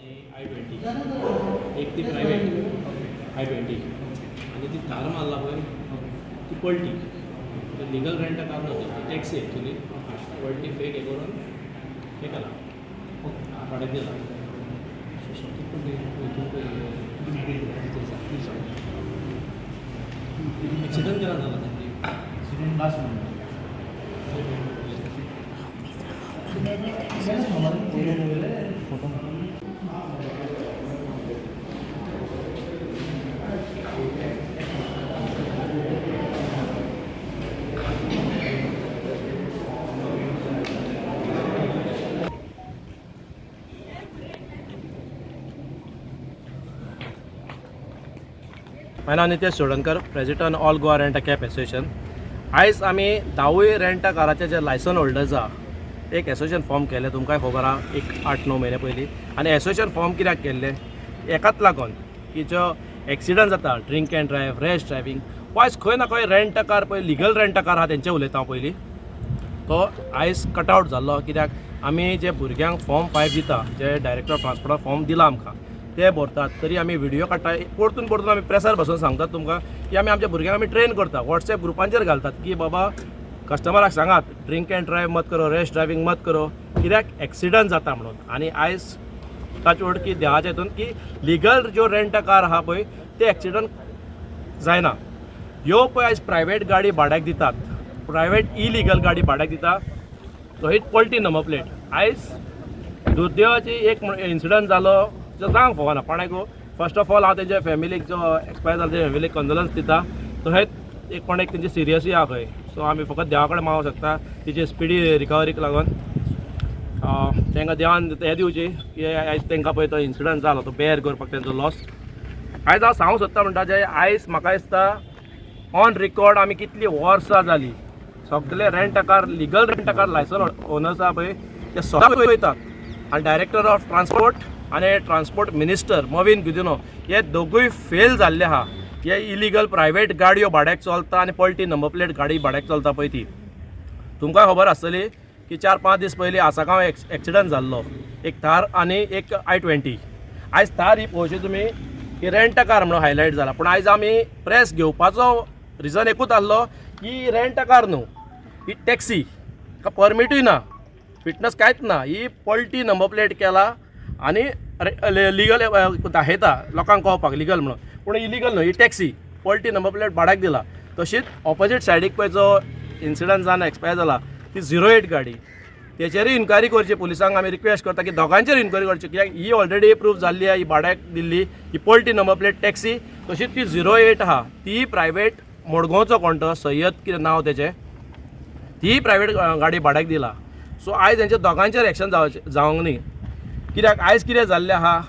आनी I 20. एक ती प्रायवेट I 20 आनी ती थार मारला पळय ती पलटी. लिगल रेंट कार न्हू ती, टॅक्सी एक्चुली. पलटी फेक हे करून हे केला, भाड्याक दिला. हितून पळय, एक्सिडंट केला जाला तेंची. Accident last month. माझें नांव Nitesh Chodankar, President, All Goa Rent Cab Association. आयज आमी धावूय रेंट काराचे जे लायसन होल्डर्स आहा, एक एसोसिएशन फॉर्म केलें. तुमकांय खबर आहा, एक 8-9 म्हयने पयलीं. आनी एसोसिएशन फॉर्म कित्याक केल्लें? एकाच लागून की जो एक्सिडंट जाता, drink and drive, rash driving, wise खंय ना खंय रेंट कार पळय, लिगल रेंट कार आहा तेंचे उलयता हांव पयलीं, तो आयज कटआवट जाल्लो. कित्याक आमी जे भुरग्यांक फॉर्म 5 दिता, जे डायरेक्टर ऑफ ट्रान्सपोर्टान फॉर्म दिला आमकां, ते भरतात तरी आमी व्हिडियो काडटा. परतून परतून आमी प्रेसार बसून सांगतात तुमकां की आमी आमच्या भुरग्यांक आमी ट्रेन करता, वॉट्सएप ग्रुपांचेर घालतात की बाबा कस्टमराक सांगात, ड्रिंक अँड ड्रायव्ह मत करो, रॅश ड्रायव्हिंग मत करो, कित्याक एक्सिडंट जाता म्हणून. आनी आयज टचवूड की देवाच्या हितून की लिगल ज्यो रेंट कार आहा पळय, ते एक्सिडंट जायना. ह्यो पळय आयज प्रायवेट गाडी भाड्याक दितात, प्रायवेट इलिगल गाडी भाड्याक दिता, थंयच पलटी नंबर प्लेट. आयज दुर्दैवाची एक इन्सिडंट जालो जो जावंक फावना कोणाकू. फर्स्ट ऑफ ऑल हांव तेंच्या फॅमिलीक, जो एक्सपायर जालो तेच्या फॅमिलीक कंडोलन्स दिता. तशेंच एक कोण एक तेंचे सिरियसूय आहा खंय. सो आमी फकत देवा कडेन मागूंक शकता तिचे स्पिडी रिकवरीक लागून. तांकां देवान हें दिवची की आयज तांकां पळय तो इन्सिडंट जालो तो बेर करपाक तेंचो लॉस. आयज हांव सांगूंक सोदता म्हणटा जे आयज म्हाका दिसता ऑन रिकॉर्ड आमी कितलीं वर्सां जालीं सगळे rent car, legal rent car licence owners आहा पळय, ते सदां वयतात आनी डायरेक्टर ऑफ ट्रान्सपोर्ट आनी ट्रान्सपोर्ट मिनिस्टर मॉवीन गुदिन्हो हे दोगूय फेल जाल्ले आहा. हे इलिगल प्रायवेट गाडयो भाड्याक चलता आनी पलटी नंबर प्लेट गाडी भाड्याक चलता पळय ती. तुमकां खबर आसतली की 4-5 दीस पयलीं आसागांव एक्सिडंट जाल्लो, एक थार आनी एक I 20. आयज थार ही पळोवशी तुमी की रेंट कार म्हणून हायलायट जाला, पूण आयज आमी प्रेस घेवपाचो रिजन एकूच आसलो की रेंट कार न्हू, ही टॅक्सी, ताका परमिटूय ना, फिटनस कांयच ना. ही पलटी नंबर प्लेट केला आनी लिगल दाखयता लोकांक कळपाक लिगल म्हणून, पूण इलिगल न्हू ही टॅक्सी. पलटी नंबर प्लेट भाड्याक दिला. तशीच ऑपोजीट सायडीक पळय जो इन्सिडंट जावन एक्सपायर जाला ती 08 गाडी, तेचेरूय इन्क्वायरी करची. पुलिसांक आमी रिक्वेस्ट करता की दोगांचेर इन्क्वायरी करची, कित्याक ही ऑलरेडी प्रूफ जाल्ली आहा ही भाड्याक दिल्ली, ही पलटी नंबर प्लेट टॅक्सी. तशीच ती 08 आहा ती प्रायवेट, मडगांवचो कोण तो सय्यद कितें नांव तेचें, ती प्रायवेट गाडी भाड्याक दिला. सो आयज हेंच्या दोगांचेर एक्शन जावचें जावंक न्ही. कित्याक आयज कितें जाल्लें आहा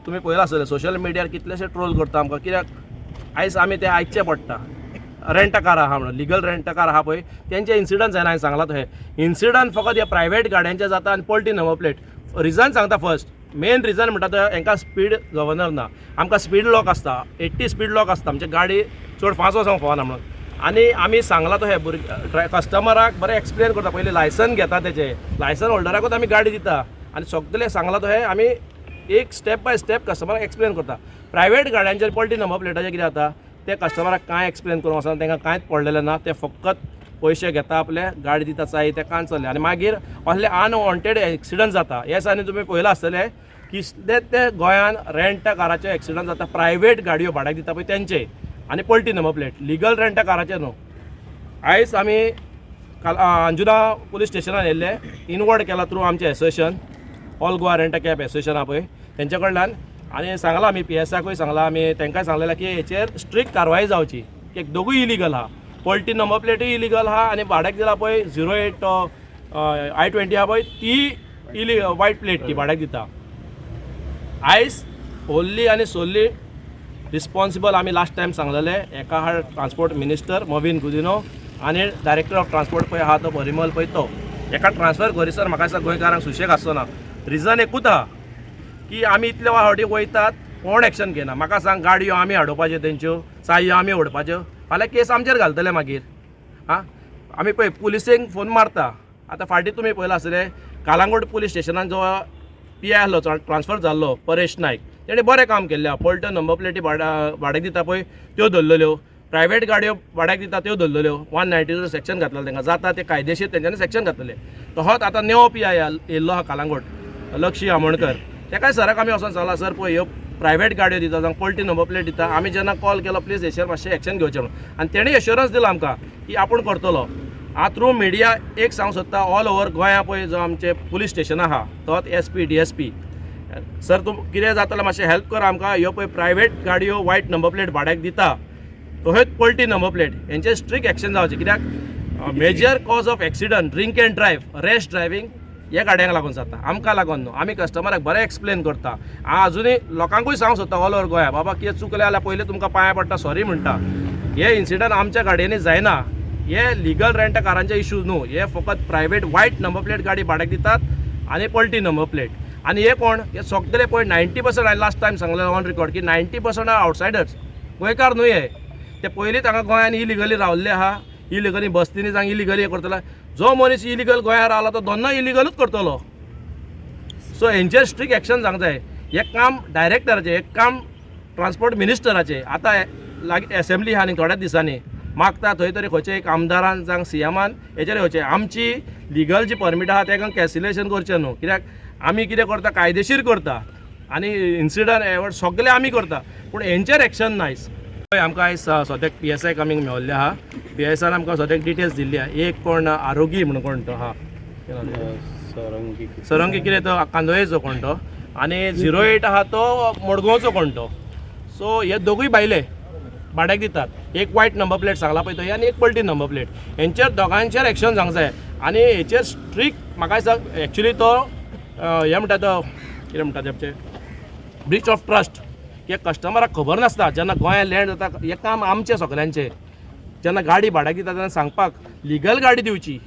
तुमी पळयलां आसतलें, सोशल मिडियार कितलेशे ट्रोल करता आमकां. कित्याक आयज आमी तें आयकचें पडटा, रेंट कार आहा म्हणून. लिगल रेंट कार आहा पळय तेंचे इन्सिडंट जायना. हांवें सांगलां तशें इन्सिडंट फकत ह्या प्रायवेट गाडयांचे जाता आनी पलटी नंबर प्लेट. रिजन सांगता, फर्स्ट मेन रिजन म्हणटा तो हेंकां स्पीड गवर्नर ना. आमकां स्पीड लॉक आसता, 80 स्पीड लॉक आसता. आमची गाडी चड फास्ट वचोंक फावना म्हणून. आनी आमी सांगलां तशें भुरगे कस्टमराक बरें एक्सप्लेन करता, पयलीं लायसन घेता तेचें, लायसन होल्डराकूच आमी गाडी दिता आनी सगलें सांगलां तशें आमी एक स्टेप बाय स्टेप कस्टमराक एक्सप्लेन करता. प्रायवेट गाडयांचेर पलटी नंबर प्लेटाचेर कितें जाता, ते कस्टमराक कांय एक्सप्लेन करूंक वचना, तांकां कांयच पडलेलें ना. ते फकत पयशे घेता आपले, गाडी दिता चावी, ते कान चल्ले आनी मागीर असले अनवॉन्टेड एक्सिडंट जाता. हे दिसांनी तुमी पळयलां आसतलें कितले ते गोंयान रेंट काराचे एक्सिडंट जाता, प्रायवेट गाडयो भाड्याक दिता पळय तेंचे आनी पलटी नंबर प्लेट, लिगल रेंट काराचे न्हू. आयज आमी काल अंजुना पुलीस स्टेशनान येयल्ले, इनवर्ड केला थ्रू आमचें association, All Goa Rent Cab Association आहा पळय तेंच्या कडल्यान. आनी सांगलां आमी पी एसाकूय सांगलां, आमी तांकांय सांगलेलें की हेचेर स्ट्रिक्ट कारवाय जावची की दोगूय इलिगल आहा, पलटी नंबर प्लेटूय इलिगल आहा आनी भाड्याक दिला पळय 08 I 20 आहा पळय ती इली वायट प्लेट ती भाड्याक दिता. आयज ओन्ली आनी सोल्ली रिस्पॉन्सिबल आमी लास्ट टायम सांगलेले एका आहा ट्रान्सपोर्ट मिनिस्टर मॉवीन गुदिन्हो आनी डायरेक्टर ऑफ ट्रान्सपोर्ट पळय आहा तो परिमल पळय, तो एका ट्रान्सफर करीसर म्हाका दिसता गोंयकारांक सुशेग आसचो ना. रिजन एकूच आहा की आमी इतले फावटी वयतात, कोण एक्शन घेना. म्हाका सांग, गाडयो आमी हाडोवपाच्यो, तेंच्यो चावयो आमी ओडपाच्यो, फाल्यां केस आमचेर घालतले मागीर. आं, आमी पळय पुलिसेंक फोन मारता. आतां फाटीं तुमी पळयलां आसतलें, कालांगूट पुलीस स्टेशनान जो पी I आसलो, ट्रान्सफर जाल्लो परेश नायक, तेणें बरें काम केल्लें आहा. पलट्यो नंबर प्लेटी भाड्याक दिता पळय त्यो धरलेल्यो, प्रायवेट गाडयो भाड्याक दिता त्यो धरलेल्यो. 192 सेक्शन घातलेलें तांकां, जाता ते कायदेशीर तेंच्यांनी सेक्शन घातलेलें. तहोच आतां नेवो पी I येयल्लो आहा कालांगूट, लक्षी आमोणकर, तेकाय सराक आमी वचोन सांगलां, सर पळय ह्यो प्रायवेट गाडयो दिता जावं पलटी नंबर प्लेट दिता, आमी जेन्ना कॉल केलो प्लीज हेचेर मातशें एक्शन घेवचें म्हणून, आनी तेणें एश्योरन्स दिलो आमकां की आपूण करतलो. हांव थ्रू मिडिया एक सांगूंक सोदता, ऑल ओवर गोंया पळय जो आमचे पुलीस स्टेशन आहा तोच SP DSP sir, तूं कितें जातलें मातशें हेल्प कर आमकां. ह्यो पळय प्रायवेट गाडयो वायट नंबर प्लेट भाड्याक दिता, तशेंच पलटी नंबर प्लेट, हेंचेर स्ट्रिक्ट एक्शन जावचें, कित्याक major cause of accident, drink and drive, rash driving ह्या गाडयांक लागून जाता, आमकां लागून न्हू. आमी कस्टमराक बरें एक्सप्लेन करता. हांव अजुनूय लोकांकूय सांगूंक सोदता ऑल ओवर गोंया, बाबा कितें चुकलें जाल्यार पयलीं तुमकां पांयां पडटा, सॉरी म्हणटा. हे इन्सिडंट आमच्या गाडयांनी जायना. हे लिगल रेंट कारांचे इशू न्हू, हे फकत प्रायवेट वायट नंबर प्लेट गाडी भाड्याक दितात आनी पलटी नंबर प्लेट. आनी हे कोण हे सगळे पळय 90%, हांवें लास्ट टायम सांगलें ऑन रिकॉर्ड की 90% आर आवटसायडर्स, गोंयकार न्हू हे. ते पयलींच हांगा गोंयान इलिगली रावल्ले आहा, इलिगली बस्तींनी जावं इलिगली हें करतले. जो मनीस इलिगल गोंयांत रावला तो दोनूय इलिगलूच करतलो. सो हेंचेर स्ट्रिक्ट एक्शन जावंक जाय. हें काम डायरेक्टराचें, हें काम ट्रान्सपोर्ट मिनिस्टराचें. आतां लागीं एसेंब्ली आहा आनी थोड्याच दिसांनी, मागता थंय तरी खंयचे एक आमदारान जावं सीएमान हेचेर येवचें. आमची लिगल जी परमीट आहा तेका कॅन्सिलेशन करचें न्हू, कित्याक आमी कितें करता कायदेशीर करता आनी इन्सिडंट एवॉर्ड सगळें आमी करता, पूण हेंचेर एक्शन नायस. पळय आमकां आयज सद्याक पीएसआय कमींग मेवल्ले आहा. पीएसआयन आमकां सद्याक डिटेल्स दिल्ली आहा. एक कोण आरोगी म्हणून कोण तो आहा, सरंगी. सरंगी कितें तो कांदोळेचो कोण तो, आनी 08 आहा तो मडगांवचो कोण तो. सो हे दोगूय भायले भाड्याक दितात. एक वायट नंबर प्लेट सांगला पळय तो, आनी एक पलटी नंबर प्लेट. हेंचेर दोगांचेर एक्शन जावंक जाय आनी हेचेर स्ट्रिक्ट म्हाका दिसता एक्चुली तो हें म्हणटा तो कितें म्हणटा ते आमचे ब्रीच ऑफ ट्रस्ट. हे कस्टमराक खबर नासता जेन्ना गोंयांत लँड जाता. हें काम आमचें सगल्यांचें, जेन्ना गाडी भाड्याक दिता तेन्ना सांगपाक लिगल गाडी दिवची,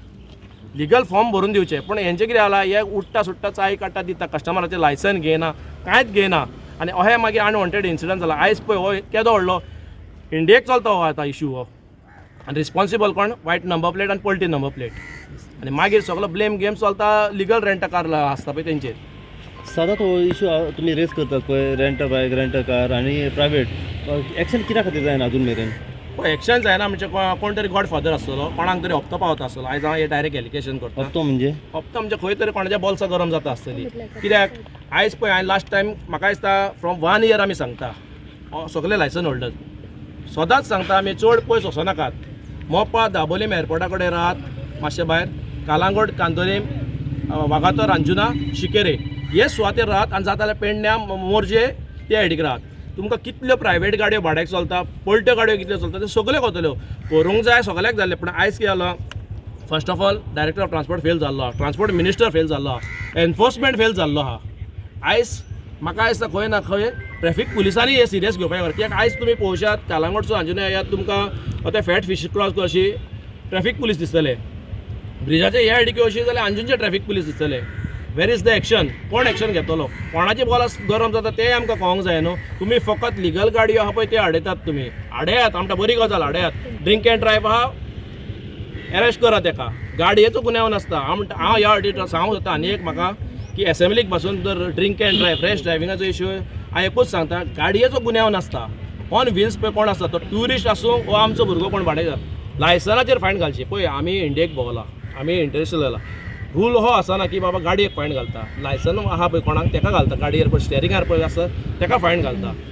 लिगल फॉर्म भरून दिवचे. पूण हेंचें कितें जाला, हे उडटा सुट्टा चाय काडटा दिता, कस्टमराचें लायसन घेयना, कांयच घेयना, आनी अहें मागीर अनवॉन्टेड इन्सिडंट जाला. आयज पळय हो केदो व्हडलो इंडियेक चलता हो आतां इशू हो, आनी रिस्पॉन्सिबल कोण? वायट नंबर प्लेट आनी पलटी नंबर प्लेट. आनी मागीर सगलो ब्लेम गेम चलता लिगल रेंट कार आसता पळय तेंचेर. सदांच हो इशू तुमी रेज करतात पळय, rent bike, rent car आनी प्रायवेट, एक्शन कित्या खातीर जायना अजून मेरेन? पळय एक्शन जायना म्हणजे कोण तरी गॉड फादर आसतलो, कोणाक तरी हप्तो पावता आसतलो. आयज हांव हे डायरेक्ट एलिगेशन करता. हप्तो म्हणजे? हप्तो म्हणजे खंय तरी कोणाच्या बोल्सां गरम जाता आसतली. कित्याक आयज पळय हांवें लास्ट टायम म्हाका दिसता फ्रॉम वन इयर आमी सांगता, सगळे लायसन होल्डर्स सदांच सांगता आमी, चड पयस वचोनाकात. मोपा दाबोलीम एअरपोर्टा कडेन राहात, मातशें भायर कालांगोट, कांदोलीम, वागातोर, अंजुना, शिकेरे हे सुवातेर राहात, आनी जाता जाल्यार पेडण्या, मोरजे ते सायडीक राहात. तुमकां कितल्यो प्रायवेट गाडयो भाड्याक चलता, पलट्यो गाडयो कितल्यो चलता त्यो सगल्यो कळतल्यो. करूंक जाय सगल्याक जाल्लें, पूण आयज कितें जालां, first of all director of transport fail जाल्लो आहा, ट्रान्सपोर्ट मिनिस्टर फेल जाल्लो आहा, एनफोर्समेंट फेल जाल्लो आहा. आयज म्हाका दिसता खंय ना खंय ट्रॅफीक पुलिसांनी हे सिरियस घेवपाक जाय, कित्याक आयज तुमी पळोवशात कालांगुटचो अंजुना येयात, तुमकां ते फॅट फिश क्रॉस अशी ट्रॅफीक पुलीस दिसतले. ब्रिजाचे ह्या सायडीक अशी जाल्यार अंजुनचे ट्रॅफीक पुलीस दिसतले. Where is the action? कोण एक्शन घेतलो? कोणाचे बोलास गरम जाता तें आमकां कळोंक जाय न्हू. तुमी फकत लिगल गाडयो आहा पळय ते आडयतात, तुमी आडयात, आमकां बरी गजाल आडयात. ड्रिंक एंड ड्रायव्ह आहा, अरेस्ट करा तेका, गाडयेचो गुन्यांव नासता. हांव म्हणटा, हांव ह्या फावटी सांगूंक सोदता आनी एक म्हाका की एसेंब्लीक बसून जर ड्रिंक एंड ड्रायव्ह, रॅश ड्रायव्हिंगाचो इशू, हांव एकूच सांगता, गाडयेचो गुन्यांव नासता. ऑन व्हिल्स पळय कोण आसता, तो ट्युरिस्ट आसूं वा आमचो भुरगो कोण भाडेकार, लायसनाचेर फायन घालची. पळय आमी इंडियेक भोंवला, आमी इंटरनॅशनल जाला, रूल हो आसना की बाबा गाडयेक फायन घालता. लायसन आहा पळय कोणाक तेका घालता, गाडयेर पळय स्टेरिंगार पळय आसा तेका फायन घालता.